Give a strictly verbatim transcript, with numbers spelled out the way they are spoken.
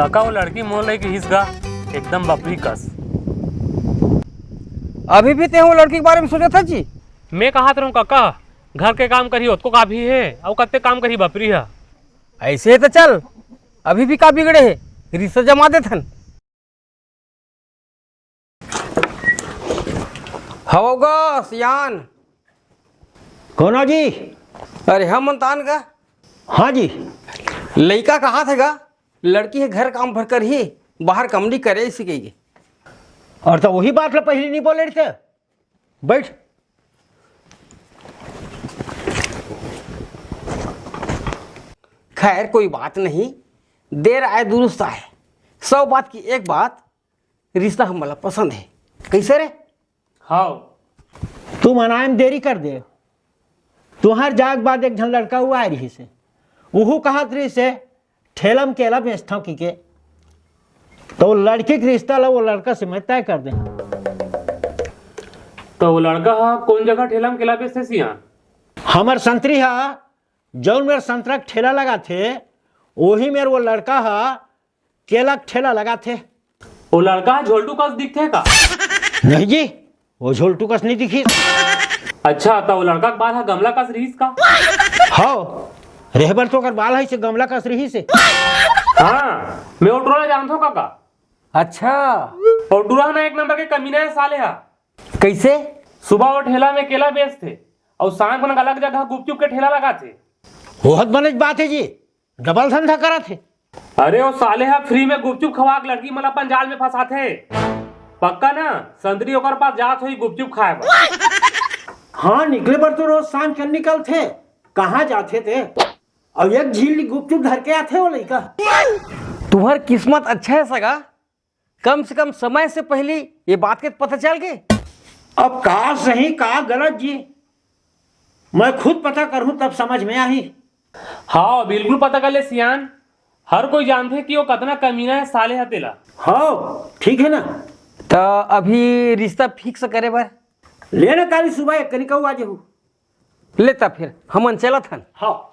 कका, वो लड़की मोर लइक रिहिस गा, एकदम बपरी कस। अभी भी तें वो लड़की के बारे में सोचत हस जी? मैं कहत रहूं कका, घर के काम करही, ओतको काफी हे, अउ कत्ते काम करही बपरी ह। अइसे हे त चल, अभी भी का बिगड़े हे, रिश्ता जमा देथन। हव गा सियान। कोन हो जी? अरे हम मंतान गा। हाँ जी। लइका कहत हे गा, लड़की ह घर काम भर करही, बाहर कमनी करे सिकही। अउ त ओही बात ला पहिली नइ बोले रहिते। बइठ। खैर, कोई बात नहीं, देर आए दुरुस्त आए। सौ बात की एक बात, रिश्ता हमला पसंद हे। कइसे रे? हव। तुमन आए म देरी कर दे। तुंहर जाए के बाद एक झन लड़का अउ आए रिहिस हे, उहू कहत रिहिस हे, ठेला म केला बेचथंव कहिके। त वो लड़की के रिश्ता ला वो लड़का से मैं तय कर देंव। त वो लड़का ह कोन जगह ठेला म केला बेचथे सियान? हमर संतरी ह, जउन मेर संतरा के ठेला लगाथे, ओही मेर वो लड़का ह केला के ठेला लगाथे। वो लड़का ह झोलटू कस दिखथे का? नहीं जी, वो झोलटू कस नइ दिखिस। अच्छा, त वो लड़का के बाल ह गमला कस रिहिस का? हव, रेहे बर तो ओकर बाल ह अइसे गमला कस रिहिस हे। हाँ, मैं वो टूरा ला जानथंव कका। अच्छा। वो टूरा ह ना एक नंबर के कमीना हे साले ह। कइसे? सुबह वो ठेला में केला बेचथे अउ शाम को ना अलग जगह गुपचुप के ठेला लगाथे। बहुत बनेच बात हे जी, डबल धंधा करत हे। अरे, वो साले ह फ्री में गुपचुप खवा के लड़की मन अपन जाल में फंसाथे। पक्का ना, संतरी ओकर पास जात होही गुपचुप खाए बर। हाँ, निकले बर तो रोज सांझ के निकलथे, कहाँ जाथे ते? अउ एक झिल्ली गुपचुप धर के आथे वो लइका। तुंहर किस्मत अच्छा हे सगा, कम से कम समय से पहिली ये बात के पता चल गे। अब का सही का गलत जी, मैं खुद पता करहूं तब समझ में आही। हाँ, बिल्कुल पता कर ले सियान, हर कोई जानथे कि वो कतना कमीना हे साले ह तेला। हाँ, ठीक हे ना। त अभी रिश्ता फिक्स करे बर? ले ना, काली सुबह एक कनिका आ जाहू। ले त फिर हमन चलत हन। हाँ।